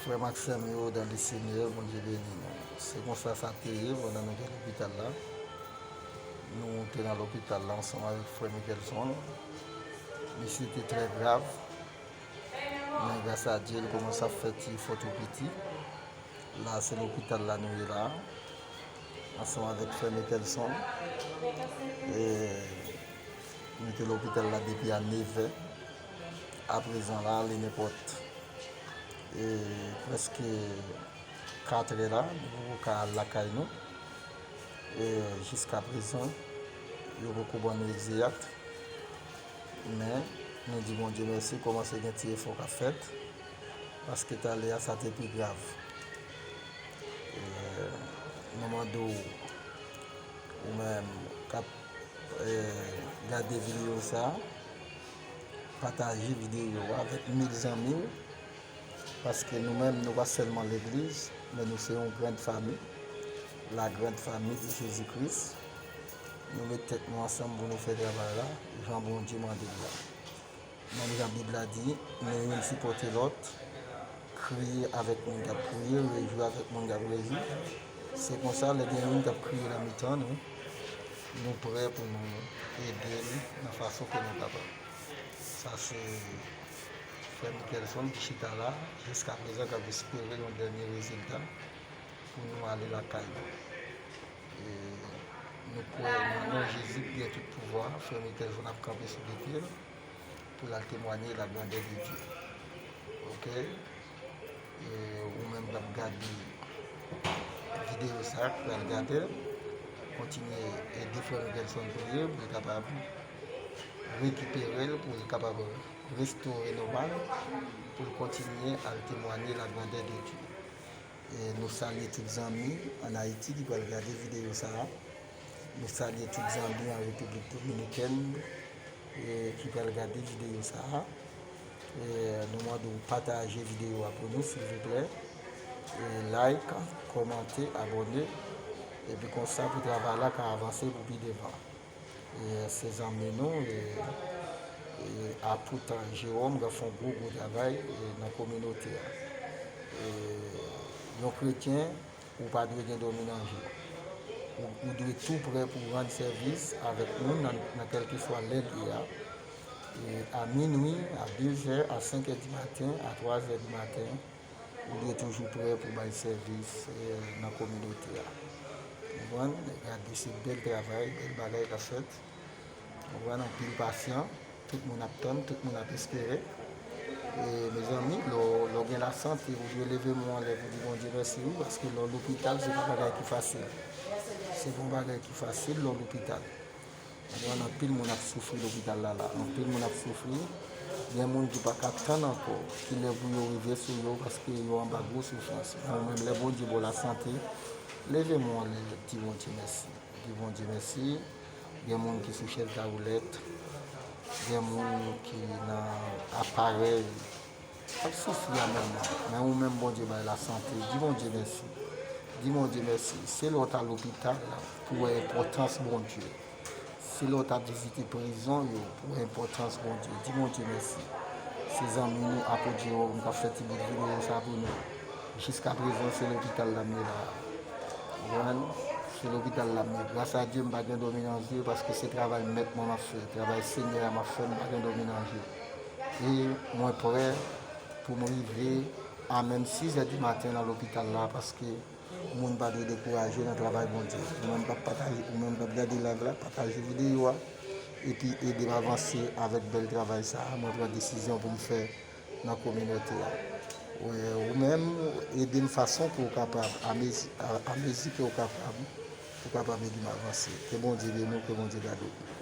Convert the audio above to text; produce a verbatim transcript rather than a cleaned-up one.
Frè m ak sè m yo dan le Senyè, Bondye beni nou. Se konsa sa te ye pandan nou te lopital la. Nou te nan lopital la ansanm avèk frè Mickelson. Misye te trè grav. Men gras a Dye, li kòmanse ap fè ti efò tou piti. La, se lopital la nou ye la, ansanm avèk frè Mickelson. E nou te lopital la depi a nevè. Aprezan la, li nenpòt e prèske katrè la, nou poko ka al lakay nou. E jiskaprezan, yo poko ban nou egzeyat. Men, nou di Bondye mèsi, kòmanse gen ti efò k ap fèt, paske talè a sa te pi grav. E, nou mande w, ou menm k ap, e, gade videyo sa a, pataje videyo a avèk mil zanmi w, paske nou menm, nou pa sèlman legliz, men nou se yon grand fami, la grande famille de Jésus-Christ. Nou met tèt nou ansanm pou nou fè travay la, jan Bondye mande l la. Menm jan Bib la di, nou youn sipòte lòt, kriye avèk moun k ap kriye, rejwi avèk moun k ap rejwi. Se konsa, lè gen youn k ap kriye nan mitan nou, nou prè pou nou ede l nan fason ke nou kapab. Sa se frè Mickelson ki chita la, jiskaprezan k ap espere yon dènye rezilta pou nou ale lakay nou. E nou kwè nan non Jezi ki gen tout pouvwa, frè Mickelson ap kanpe sou de pye l pou l al temwaye la grandè de Dye. Oke? E ou menm k ap gade videyo sa a, k pral gade l, kontinye ede frè Mickelson priye pou l kapab rekipere l, pou l kapab restore nòmal, pou l kontinye al temwaye la grandè de Dye. E nou salye tout zanmi ann Ayiti ki pral gade videyo sa a. Nou salye tout zanmi an Repiblik Dominikèn, e, ki pral gade videyo sa a. E, nou mande w pataje videyo a pou nou, silvouplè. E, like, kòmante, abòne. Epi konsa pou travay la ka avanse pou pi devan. E, se zanmi nou, e, e, Apotre Jérôme k ap fè yon gwo, gwo travay, e, nan kominote a. E, yon kretyen, ou pa dwe gen dòmi nan je w. Ou, ou dwe tou prè pou w rann sèvis avèk moun nan, nan kèlkeswa lè l ye a. E, a minwi, a de zè, a senk è di maten, a twa zè di maten, ou dwe toujou prè pou bay sèvis, e, nan kominote a. Ou konprann? Gade, se bèl travay, bèl bagay k ap fèt. Ou konprann? Anpil pasyan, tout moun ap tann, tout moun ap espere. E, mezanmi, lè w, lè w gen lasante, ou dwe leve men w anlè pou di Bondye mèsi, wi, paske lè w lopital, se pa bagay ki fasil. Se pa yon bagay ki fasil lè w lopital. Ou konprann, anpil moun ap soufri lopital la, la. Anpil moun ap soufri. Gen moun ki pa ka tann ankò kilè pou yo rive sou yo, paske yo anba gwo soufrans. Men ou menm, lè Bondye ba w lasante, leve men w anlè, di Bondye mèsi. Di Bondye mèsi. Gen moun ki sou chèz lawoulèt. Gen moun ki nan aparèy. Ap soufri amèman. Men ou menm, Bondye bay lasante. Di Bondye mèsi. Di Bondye mèsi. Se lè w t al lopital pou w wè enpòtans Bondye. Se lè w t ap vizite prizon yo pou w wè enpòtans Bondye. Di Bondye mèsi. Se zanmi nou, Apot Jewòm, k ap fè ti bout videyo sa pou nou. Jiskaprezan, se lopital la m ye la. Ou konprann? Se lopital la m ye. Gras a Dye, m pa gen dòmi nan je, paske se travay mèt mwen m ap fè, travay Senyè a m ap fè, m pa gen dòmi nan je. E mwen prè pou m rive a menm sis è di maten nan lopital la, paske moun pa dwe dekouraje nan travay Bondye. Ou menm k ap pataje, ou menm k ap gade live la, pataje videyo a, epi ede m avanse avèk bèl travay sa a. Mwen pran desizyon pou m fè nan kominote a. Ou, ou menm, ede m fason ke w kapab, amezi, a, amezi ke w kapab, pou w kapab ede m avanse. Ke Bondye beni w, ke Bondye gade w.